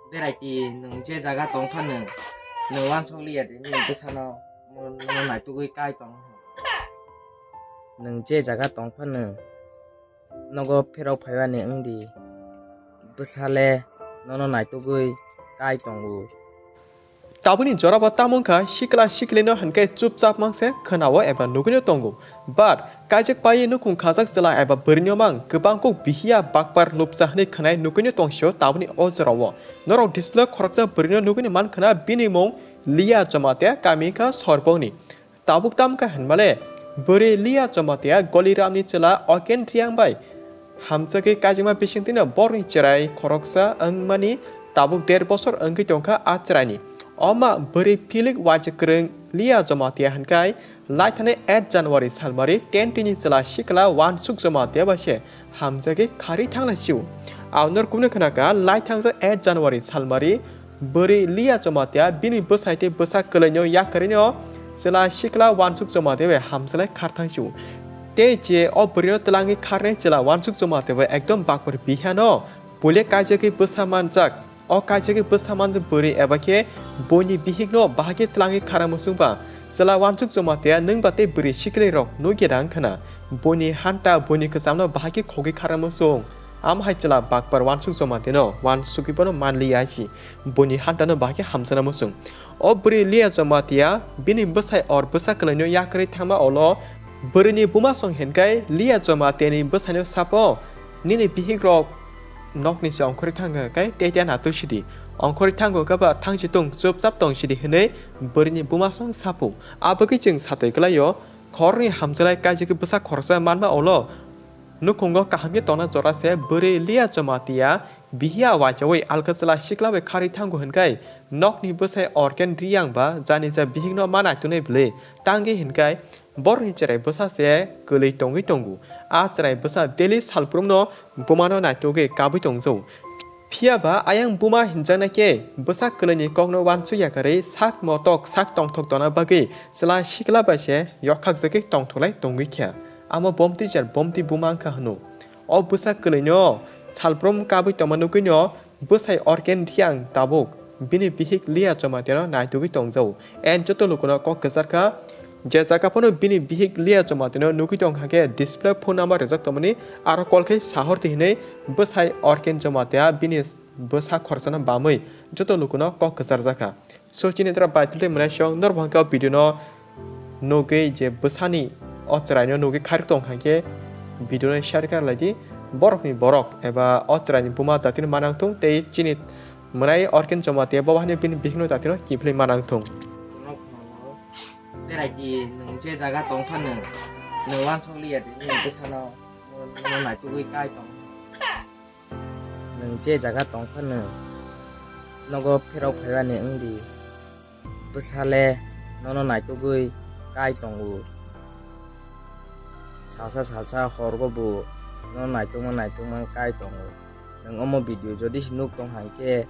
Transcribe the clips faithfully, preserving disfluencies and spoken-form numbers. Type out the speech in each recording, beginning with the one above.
Beraiti, nwng je jaga tong phano, nwng wansok liya di, nini bwsano, mo-, mo naitugwi kai tong. Nwng je jaga tong phano, nogo pherok phaimani wng di, bwsale nono naitugwi kai tongo. Tabukni jorabo tamo wngkha, sikla siklino hinkhe chupchap mangse khwnao eba nugwino tongo. But kaijak paiwi nukhung khajak chwla eba bwrwino mang kwbang kok bihiya bakpar lupcha hwnwi khwnai nugwino tongsio tabukni o jorao. Norok display khoroksa bwrwino nugwino mankhwna, bini mung Liya Jamatia, kami wngkha Sorbongni. Tabuk tamkha hinmale, bwrwi Liya Jamatia Goliramni chwla Oken Riang bai hamjagwi kaijakma bisingtwino borokni chwrai khoroksa wngmani tabuk der bosor wngwi tongkha a chwraini. Oma bwrwi philik waisa kwrwng Liya Jamatia hinkhai laithani eight January salmari tentini chwla sikla Wansuk Jamatia bai se hamjagwi kharwi thanglaisio. Aunor kumno khnakha laithangsa eight January salmari bwrwi Liya Jamatia bini bwsai tei bwsa kwlaino yakarino chwla sikla Wansuk Jamatia bai hamjwlai kharthangsio. Tei je o bwrwino twlangwi kharnai chwla Wansuk Jamatia bai ekdom bakpar bihano puile kaijagwi bwsa manjak. O kaijagwi bwsa manjak bwrwi eba khe boini bihikno bahai khe twlangwi kharang muchung ba chwla Wansuk Jamatia nwng ba tei bwrwi siklirok nukya da wngkhana. Boini hanta boini kwchamno bahai khe khogwi kharang muchung. Amo hai chwla bakpar Wansuk Jamatiano wansugwi bono manliya hai si. Boini hantano bahai khe hamjakna muchung. O bwrwi Liya Jamatia bini bwsai or bwsa kwlaino yakarwi thangma ulo bwrwini buma song hinkhai Liya Jamatiani bwsaino sapo, "Nini bihikrok nokni se ongkhorwi thangkha khe tei tei nato sidi. Ongkhorwi thangkha khe ba thangsi tong, chupchap tong sidi," hwnwi bwrwini buma song sapo. Abagwi chwng satwi kwlaio, khoroknwi hamjwlai kaijagwi bwsa khoroksa manma ulo nukhungo kaham khe tongna jora se bwrwi Liya Jamatia bihiya waichaui alka chwla sikla bai kharwi thango hinkhai nokni bwsai Orken Riang ba janija bihikno ma naituknai bwle tangwi hinkhai borokni chwrai bwsa se kwlwi tongwi tongo. A chwrai bwsa daily salbrumno bumano naitugwi kabwi tongjago. Phiya ba ayang buma hinjaknai khe bwsa kwlwini kokno wansuk yakarwi sak motok sak tongthok tongna bagwi chwla sikla bai se yokhakjagwi tongthoklai tongwi kha. Amo bomtwi jar bomtwi buma wngkha hwno. O bwsa kwlwino salbrum kabwi tongma nugwino bwsai Orken Riang tabuk bini bihik Liya Jamatiano naitugwi tongjago. And joto lukuno kok kwchar kha, je jaga phano bini bihik Liya Jamatiano nugwi tong kha khe display phone number rijak tongmani, aro call khe sahor di hinwi bwsai Orken Jamatia bini bwsa khoroksano bamwi joto lukuno kok kwcharjak kha. So chini dora bai tei mwnai song norok hwnkhe o video no nugwi je bwsani o chwraino nugwi kharwi tong kha khe video no share khe lai di. Borokni borok eba o chwraini buma datino manang thung tei chini mwnai Orken Jamatia bo bahai bini bihikno datino kiphilwi manang thung. Berai di, nwng je jaga tong phano nwng wansok liya di, nini bwsano, mo-, mo naitugwi kai tong. Nwng je jaga tong phano nogo pherok phaimani wng di, bwsale nono naitugwi kai tongo. Salsa salsa horgo bo nono naitugma naitugma kai tongo. Nwng omo video jodi se nuk tong hai khe,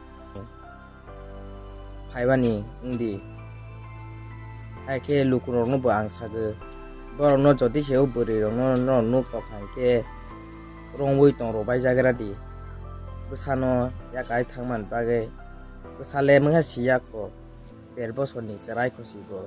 phaibani wngdi. Hai khe lukurokno bo ang sagwi, borokno jodi se o bwrwirokno norok nuk tong hai khe rwngwi tong rwbai jagra di. Bwsano yakai thangmani bagwi bwsale mungsa siya kho, der bosorni chwrai kho si bo.